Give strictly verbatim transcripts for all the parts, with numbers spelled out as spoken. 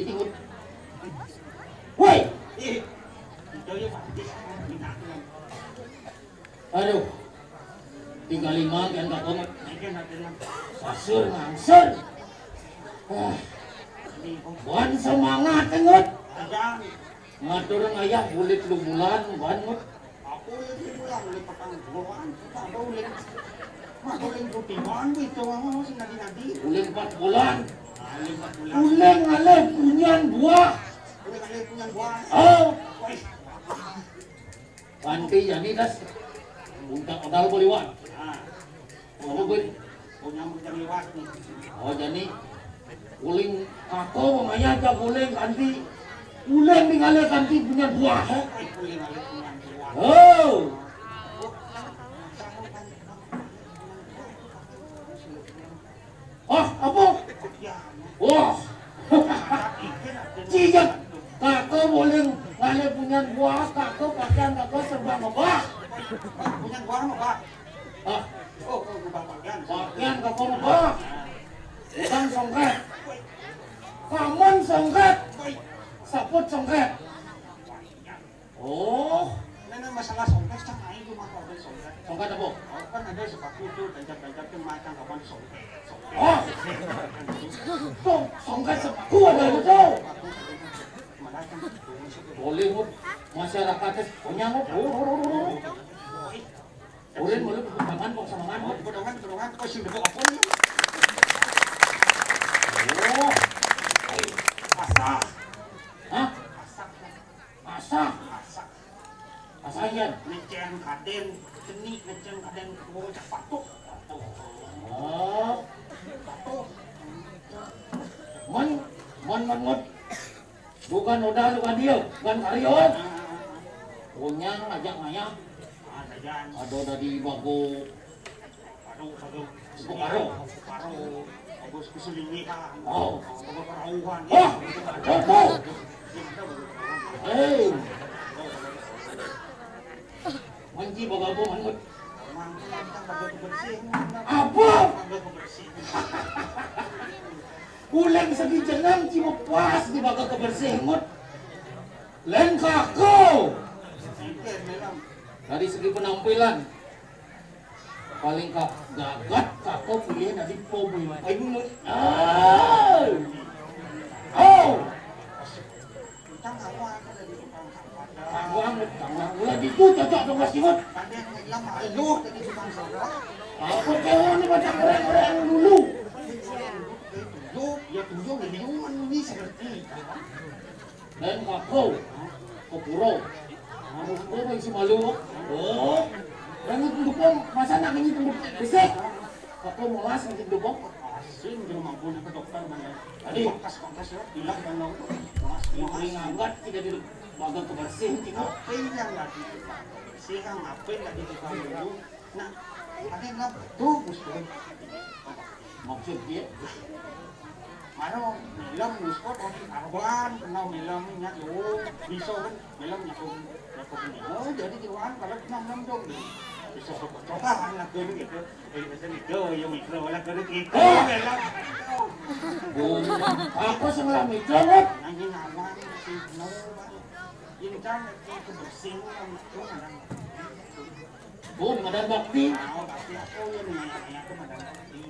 Ngut. Woi. Aduh. Tinggal lima kan kata Ngut. Sasur ngangsur. Ah. Buan semangat, Ngut. Ngatur ayah bulik lu bulan, Ngut. Apa ulin bulan, ulin patang bulan, apa ulin, mah ulin putihan gitu, mah, sing nadi-nadi. Ulin empat bulan. Ah, ulin empat bulan. Ulin ngalih punyan buah. Ulin ngalih punyan buah. Oh. Wih. Kanti jani das. Untak odal boliwan. Ah. Oh, gue. Oh, nyambut jam liwat nih. Oh, jani uling aku mangaya aja uling kanti. Uleng ningalé kanti punyan buah. Oh. Ah, apa? Wah. Cijak. Kaka boleh ngalé punyan buah, kaka pakaian kaka serba ngebah. Punyan buah ngebah. Ah. Oh, kau ngebah pakaian. Pakaian kaka ngebah. Bukan songket. Kaman songket. Saput songket. Oh. Nah, nah, masalah songket, cang aing mah ada songket. Songket apa? Oh, kan ada sepatu tuh, tancap-tancap tuh, macam kapan songket. Songket. Oh. Tuh, songket sepatu ada itu tuh. Boleh, Mut. Masyarakatnya punya, Mut. Oh, oh, oh, oh. Ulin, ulin, pedoman, kok sama ngan, Mut. Pedoman, pedoman, kok sing depok apa nih? Oh. Asah. Hah? Asah. Asah. Asah. Asah, iya. Ngecen kadén, seni ngecen kadén, oh, cepat tuh. Oh. Tuh. Man, man, man, man. Bukan udah lu kan dia, bukan karyo. Punya ngajak ngayah. Ada dari bago. Bago, bago. Bago. Bago kusulingi kan. Oh. Bago karauhan. Oh, oh, oh. Hei. Manci bago apa, Mangut? Apa? Uleng segi jenang cuma pas di bago kebersih, Ngut. Lain kaku. Dari segi penampilan, paling ka-, gagat kaku pilih dari po boy. Ayo, Ngut. Oh. Oh. Tang awak ada di tukang sampah. Tang awak, tang awak. Ulah gitu, cocok dong, Mas Imut. Ada yang bilang, "Ayo, jadi tukang sampah." Apa cewek ini macam orang-orang dulu? Tujuh, ya tujuh, ya, ini seperti. Dan kaku, kepuro. Kamu kepuro yang si malu. Oh, dan itu dukung, masa nak ini tembok besek? Kaku molas nanti dukung. Asing, dia mampu ke dokter, mana? Tadi. Pangkas, pangkas, ya. Bilang, kan, lo. Mas, ini ngangkat, tidak di bagian kebersihan, gitu. Apa yang nggak di tukang bersih, kan? Apa yang nggak di tukang dulu? Nah, ada yang bilang, "Tuh, Gus, tuh." Maksud dia? Mano, milam, Gus, kok, kok, karuan, kenal milam, ingat, yo, bisa, kan? Milam, nyaku, nyaku, ini. Oh, jadi, karuan, kalau kenal, milam, dong, gitu. Bisa, kok, coba, kan, lagu ini, gitu. Eh, bisa mikro, ya mikro, lah, kudu gitu, eh, lah. Apa sih ngelah mikro, Ngut? Nanging awan, sih, no, Bang. Ini kan, itu kebersihan, itu, Bang. Oh, Madan Bakti. Oh, Bakti, aku, ya, nih, ya, aku, Madan Bakti.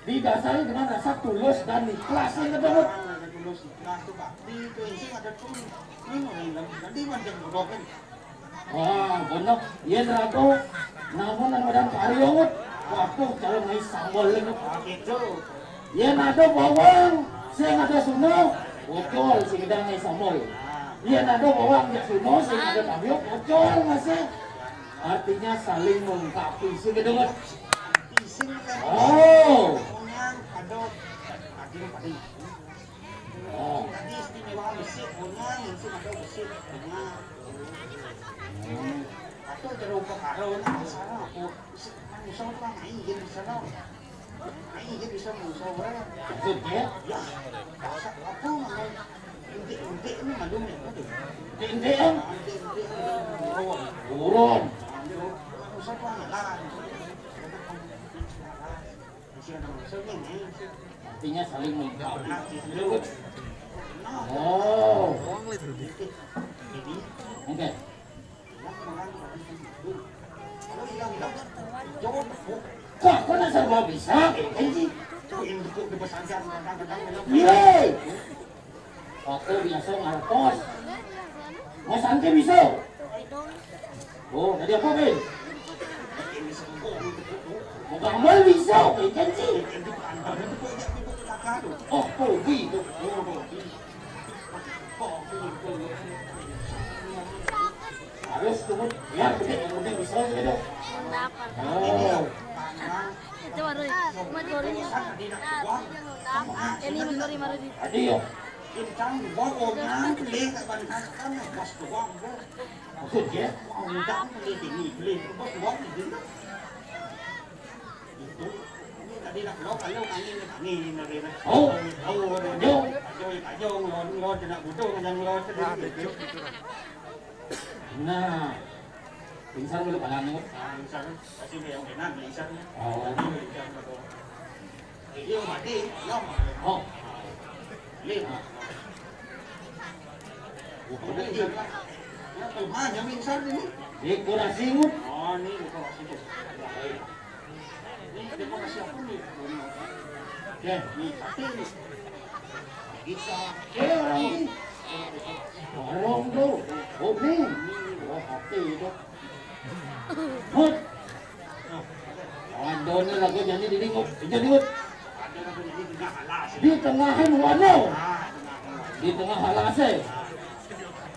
Didasari dengan rasa tulus dan ikhlas, ya, Ngut. Rasa tulus, ikhlas, tuh, Bakti, itu, isi ada tuh. Ini, Bang, nanti, Bang, jangan bodohin. Wah, bener. Iya, nerago. Namun anu dan karyo, Ngut. Waduh, calon naik sambal, Ngut. Iya, nado bawang, sing ada suno, bocol, sing ada naik sambal. Iya, nado bawang, ya suno, sing ada karyo, bocol, masih. Artinya saling melengkapi, sih, gitu, Ngut. Oh. Oh. Tadi istimewa besi punya, yang sih ada besi punya. Hmm. Atau jeruk pekaro, nah, sana aku si manusia tuh kan main game di sana. Main game bisa manusia, weh. Maksudnya? Ya, masa aku makan intik-intik ini malu ya, aduh. Intik-intik, ya? Intik-intik, aduh, buron. Buron. Aduh, manusia tuh kan lah. Artinya saling melengkapi. Oh. Oke. Kok, kok dasar gua bisa? Anjing. Iya. Aku biasa ngartos. Mas Ante bisa. Oh, tadi apa, Be? Mau gambar bisa, Be, kan sih. Oh, hobi itu. Harus tuh, ya, gede, yang gede bisa aja dong. Oh. Itu baru. Ini baru. Tadi ya. Kencang, gua omnya, beli ke ban kan, kan, bos doang, gua. Maksud dia? Mau ngundang, beli ini, beli, bos doang, gitu. Itu. Ini tadi nak lo, kalau angin, angin, angin. Oh. Oh, ada. Yo. Ayo, ayo, ngelon, ngelon, kena budung, yang ngelon, sedikit. Nah. Pingsan dulu, kanan, Ngut. Ah, pingsan. Kasih yang enak, pingsan. Oh. Ini pingsan, betul. Ini mati, ya, mati. Oh. Ini. Bukan ini. Ya, kelemahan yang pingsan ini. Dekorasi, Ngut. Oh, ini dekorasi tuh. Ini dekorasi apa nih? Ya. Ini sate nih. Bisa. Eh, orang ini. Orang tuh. Kuning. Wah, sate itu. Mut. Adonnya lagu nyanyi di lingut. Itu di lingut. Di tengahin wano. Di tengah halase.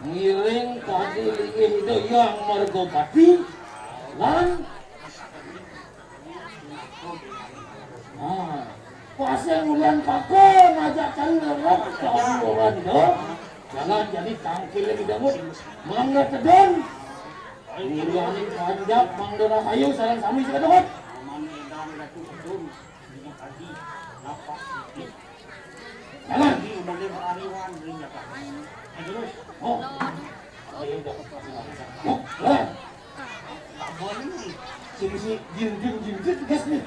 Ngiring tadi linggih itu yang mergopati. Lan. Nah. Pas yang ulian pako ngajak cari lerok. Tahun orang itu. Jalan jadi tangkil lagi dangut. Mangga tedon. Ngiluanin panjak, Mang Dora Kayu, sareng sami sing kadongot. Aman endang ratu gedung, minyak haji, napas siti. Jalan. Ini umumnya berariwan, beri nyata. Terus. Oh. Oh, iya, udah. Oh, jalan. Tak boleh nih. Sini si jinjing jinjing gas nih.